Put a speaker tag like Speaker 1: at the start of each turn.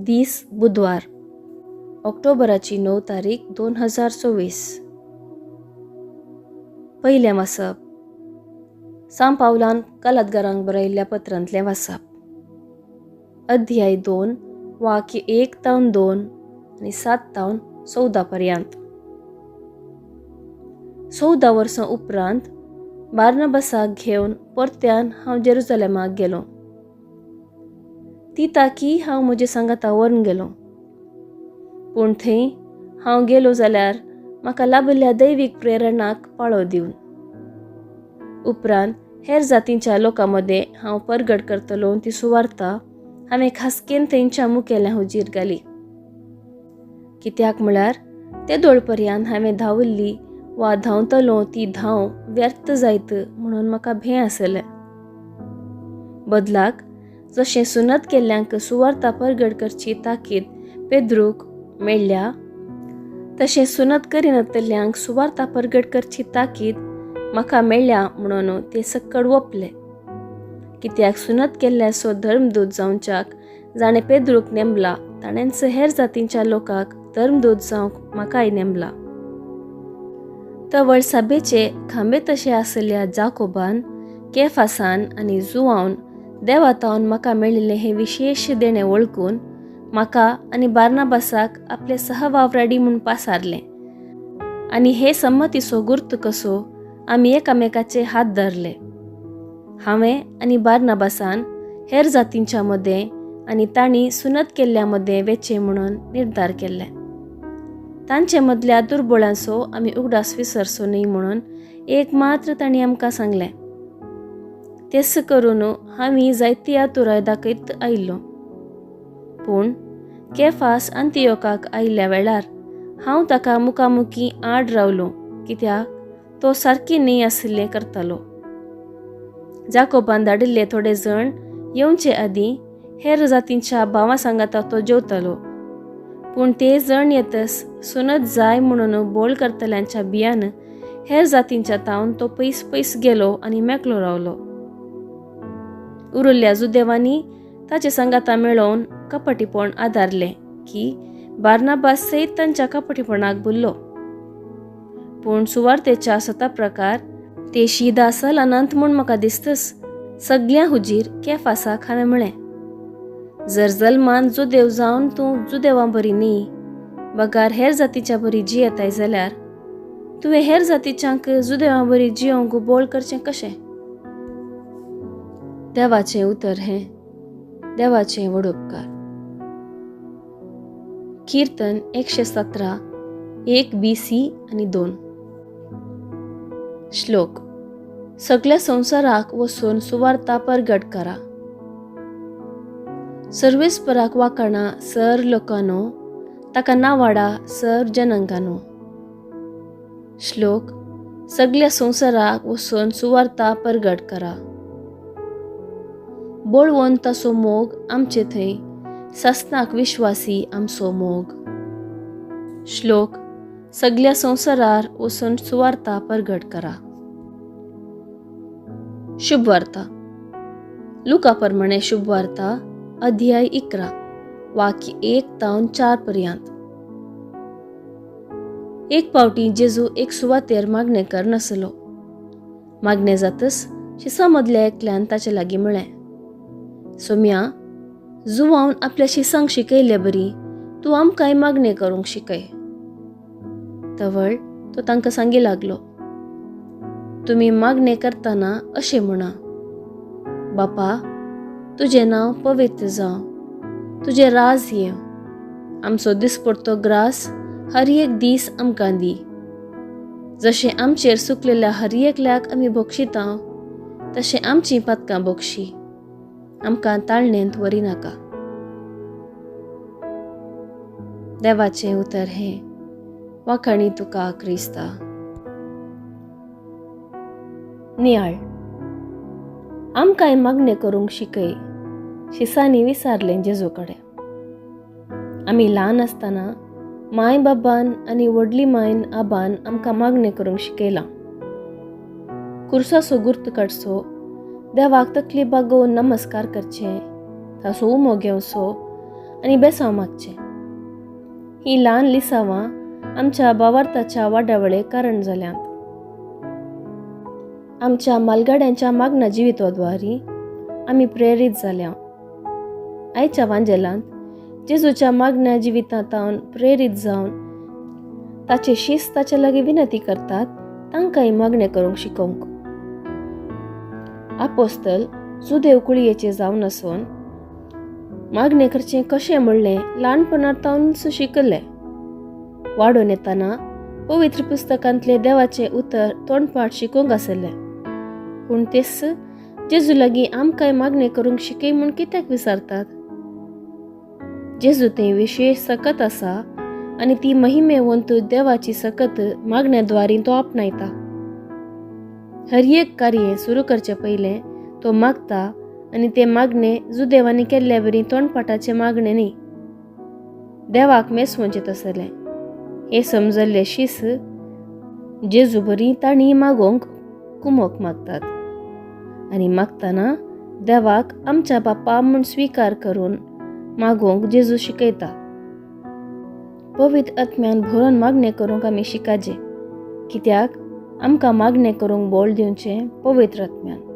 Speaker 1: दीस बुधवार, ऑक्टोबराची 9 तारीख 2024. पयलें वाचप सांत पावलान कलादगारांक बरयल्ल्या पत्रांतलें वाचप. अध्याय 2 वाक्य 1 तावन 2 आनी 7 तावन 14 पर्यंत. 14 वर्सां उपरांत बार्नाबासाक घेवन परत्यान हांव जेरुजलेमाक गेलो. ती ताकी हांव म्हजे सांगाता व्हरून गेलो. पूण थंय हांव गेलो जाल्यार म्हाका लाभिल्ल्या दैवीक प्रेरणाक पाळो दिवन उपरांत हेर जातींच्या लोकां मदें हांव परगट करतलो ती सुवार्ता हांवें खासकेन थंयच्या मुखेल्या हुजीर घाली. कित्याक म्हळ्यार ते दोळपर्यान हांवें धांविल्ली वा धांवतलो ती धांव व्यर्थ जायत म्हणून म्हाका भें आसलें. बदलाक जशें सुनत केल्ल्यांक सुवार्ता परगट करची ताकीद पेद्रूक मेळ्ळ्या तशें सुनत करिनातल्ल्यांक सुवार्ता परगट करची ताकीद म्हाका मेळ्ळ्या म्हणून ते सक्कड वपले. कित्याक सुनत केल्ल्याचो धर्मदूत जावच्याक जाणें पेद्रूक नेमला ताणेंच हेर जातींच्या लोकांक धर्मदूत जावंक म्हाकाय नेमला. तवळ सभेचे खांबे तशे आसल्या जाकोबान, केफासान आनी जुवावन देवातावन म्हाका मेळिल्लें हें विशेश देणें वळखून म्हाका आनी बार्नाबासाक आपले सहवावराडी म्हूण पासारलें आनी हे संमतीचो गुर्त कसो आमी एकामेकाचे हात धरले. हांवें आनी बार्नाबासान हेर जातींच्या मदें आनी तांणी सुनत केल्ल्या मदें वेचें म्हणून निर्धार केल्ले. तांचे मदल्या दुर्बळांचो आमी उगडास विसरचो न्हय म्हणून एक मात्र तांणी आमकां सांगलें. तेस करून हांवी जायती आतुराय दाखयत आयिल्लो. पूण केफास अंतियोकाक आयिल्ल्या वेळार हांव ताका मुखामुखी आड रावलो, कित्याक तो सारकी न्हय आशिल्लें करतालो. जाकोबान धाडिल्ले थोडे जण येवचे आदीं हेर जातींच्या भावां सांगाता तो जेवतालो. पूण ते जण येतस सुनत जाय म्हणून बोल करतल्यांच्या बियान हेर जातींच्या तावन तो पयस पयस गेलो आनी मेकलो रावलो. उरिल्ल्या जुदेवांनी ताचे सांगाता मेळोवन कपटीपण आदारलें की बार्नाबास सयत तांच्या कपटीपणाक भुल्लो. पूण सुवार्तेच्या सता प्रकार ते शीदा अनंत म्हूण म्हाका दिसतस सगळ्या हुजीर केफासाक हांवें म्हळें, जर जल्मान जुदेव जावन तूं जुदेवां बरी न्ही बगार हेर जातीच्या बरी जियेताय जाल्यार तुवें हेर जातीच्यांक जुदेवां बरी जियोंक बोळ करचें कशें? देवाचें उतर हें देवाचें व्हड उपकार. कीर्तन 117 1 BC आनी 2. श्लोक. सगळ्या संवसाराक वचून सुवार्ता परगट करा. सर्वेस्पराक वाखाणा सर लोकांनो, ताका नावाडा सर जनंगानो. श्लोक. सगळ्या संवसाराक वचून सुवार्ता परगट करा. बळवंत ताचो मोग आमचे थंय सासणाक विश्वासी आमचो मोग. श्लोक. सगळ्या संवसारार वचून सुवार्ता परगट करा. शुभवार्ता. लुका प्रमाणे शुभवार्ता अध्याय 11 वाक्य 1 तावन 4 पर्यंत. एक पावटी जेजू एक सुवातेर मागणें कर नासलो. मागणें जातच शिसा मदल्या एकल्यान ताचे लागीं म्हळें, सोम्या, जुवावन आपल्या शिसांक शिकयल्ले बरी तूं आमकांय मागणें करूंक शिकय. तवळ तो तांकां सांगी लागलो, तुमी मागणें करतना अशें म्हणा, बापा, तुजें नांव पवित्र जावं, तुजें राज येवं, आमचो दिसपडतो ग्रास हर एक दीस आमकां दी. जशें आमचेर सुकलेल्या हर एकल्याक आमी बक्षिता तशें आमचीं पातकां बक्षी, आमकां ताळणेंत व्हरी नाका. देवाचें उतर हें वाखाणी तुका क्रिस्ता. नियाळ. आमकांय मागणें करूंक शिकय शिसांनी विचारलें जेजू कडेन. आमी ल्हान आसतना माय बाबान आनी व्हडली मायन आबान आमकां मागणें करूंक शिकयलां. कुर्साचो गुर्त काडचो, देवाक तकली बागोवन नमस्कार करचें, ताचो उमो घेवचो आनी बेसांव मागचें. हीं ल्हान लिसांवां आमच्या भावार्थाच्या वाडावळे कारण जाल्यांत. आमच्या मालगाड्यांच्या मागण्या जिविताद्वारी आमी प्रेरीत जाल्या. आयच्या वांजेलांत जेजूच्या मागण्या जिवितांत प्रेरीत जावन ताचे शीस ताचे लागीं विनंती करतात तांकांय मागणें करूंक शिकोवंक. आपोस्तल जुदेव कुळयेचे जावन आसून मागणें करचें कशें म्हणलें ल्हानपणार तावनच शिकले. वाडोवन येतना पवित्र पुस्तकांतले देवाचें उतर तोंडपाठ शिकोवंक आसलें. पूण तेच जेजू लागीं आमकांय मागणें करूंक शिकय म्हूण कित्याक विचारतात? जेजू थंय विशेश सकत आसा आनी ती महिमेवंत देवाची सकत मागण्या द्वारी तो आपणायता. हर एक कार्य सुरू करचे पयलें तो मागता आनी ते मागणे जुदेवांनी केल्ल्या वरी तोंडपाठाचें मागणें न्ही, देवाक मेसवचें तसलें. हें समजल्लें शीस जेजू बरी तांणी मागोवंक कुमोक मागतात आनी मागतना देवाक आमच्या बाप्पा म्हूण स्विकार करून मागोवंक जेजू शिकयता. पवित्र आत्म्यान भरून मागणें करूंक आमी शिकाजे, कित्याक आमकां मागणें करूंक बोल दिवचें पवित्र आत्म्यान.